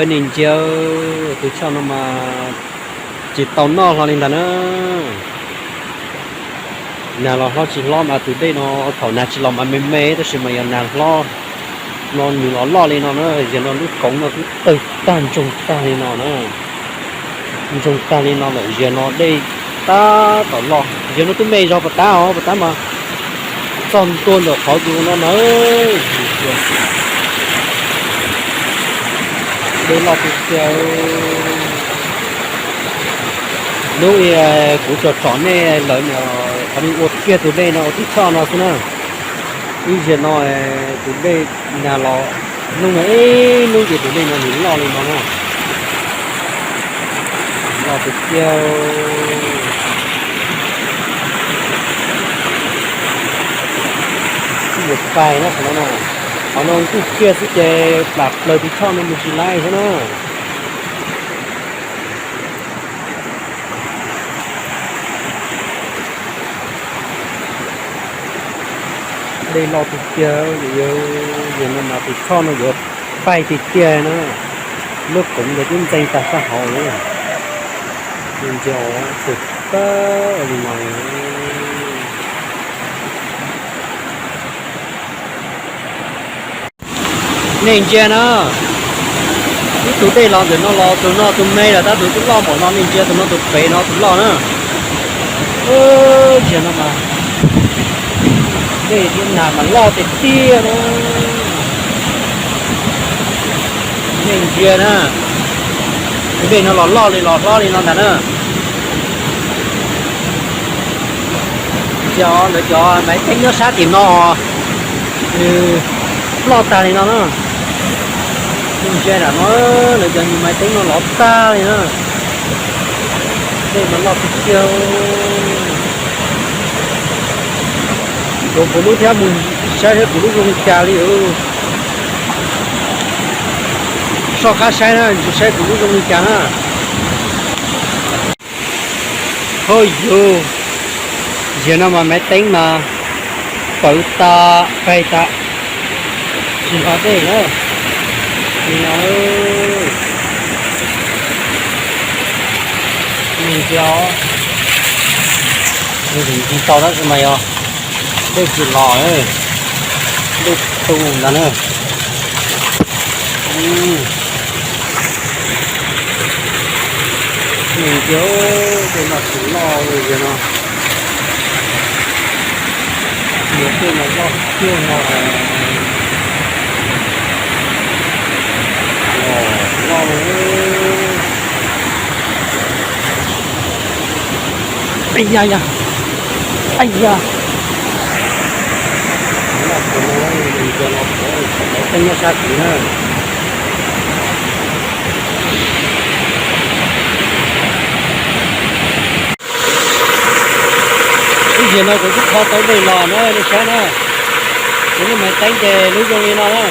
Nej ntsia, tus choj no mas tsis tau noj hlo li ntag na. Nag los hlob tsis hlob mas tus dej no thaum nag tsis los mas me me, tab sis mas yog nag hlob no nws los loj li no na. Ziag no lub koov no twb tawg tag ntsoog tag li no na. Ntsoog tag li no lawm, ziag no dej tab tom loj. Ziag no twb me zog puas tab os, puas tab mas txog ntua ntawm qhov tus no na. Dej loj tiag tiag. Hnub kuv tsom tsom nej lawm, qhov no ua kiag tus dej no ua tus choj no xwb na. Ib ziag no tus dej nag los, hnub no ib hnub ces tus dej no nws loj li no na. Loj tiag tiag. Tsis yuav pais na qhov no na. Qhov no nkuj kiag xwb ces plam plaws tus choj no mus tsis laij xwb na. Dej loj tiag tiag, yog no mas tus choj no yuav paig tiag tiag na. Lub koov ntawd twb ntxeev tag sab hauv lawm. Ntsia, tus tawg li no. Nej ntsia na, ib tug dej los ntawm no los tus no tus me lawm tab tus twb loj npaum no, nej ntsia tus no tus pem no tus loj na. Ntsia no mas dej thiab nag mas loj tiag tiag na. Nej ntsia na, tus dej no los loj li los hlob li no ntag na. Ntsia lawv cov maiv teeb nyob sab tim no, nws loj tag li no na. Ntsia nram no, lawv cov nyuag maiv teeb no loj tag li na. Dej mas loj tiag tiag. Kuv, kuv lub thiab mus saib saib kuv lub zoo li cas li. Soj qab saib na, saib kuv lub zoo li cas na. Hov yus, ziag no mas maiv teeb mas pawv tas qaig tas, tsis nqa dej na. Li no, ntsia, ntsia tau tab sis mas yog dej tsis los, dej tu ntag na. Ntsia, dej no tsis loj li no. Ntsia, dej no loj tiag no. Loj li. Ai ya ya. Ai ya. Ntsia no, ntsia no, ntsia no, ntsia no, ntsia no. Ib zaug no kuv twb kho tau dej los na, nej saib na. Kuv lub maiv teeb ces lub zoo li no na.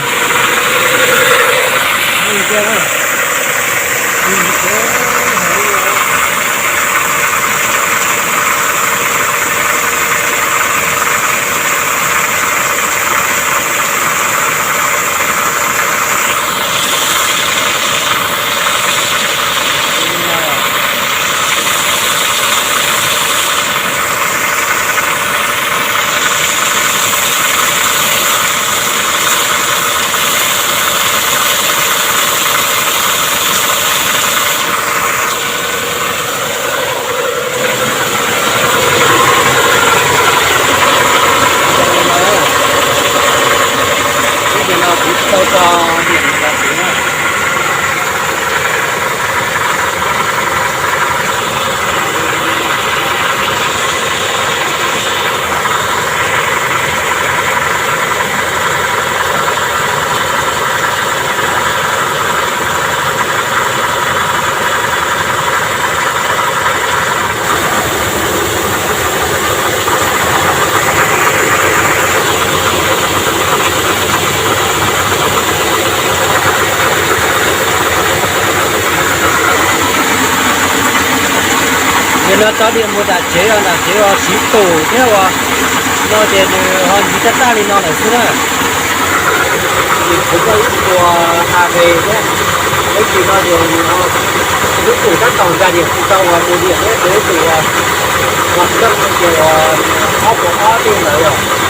Ces no tso dej mus nram tsev, nram tsev ua siv tus thiab ua no ces nws ho ntxiv tag tag li no lawm xwb na. Ces kuv muaj ib tug av ve thiab, ib Li no ces lub tus tab tom nkag diam tsis tau uas mus diam thiab ces lub tus uas koj mus ces uas ob puas ob tej ntawd yom.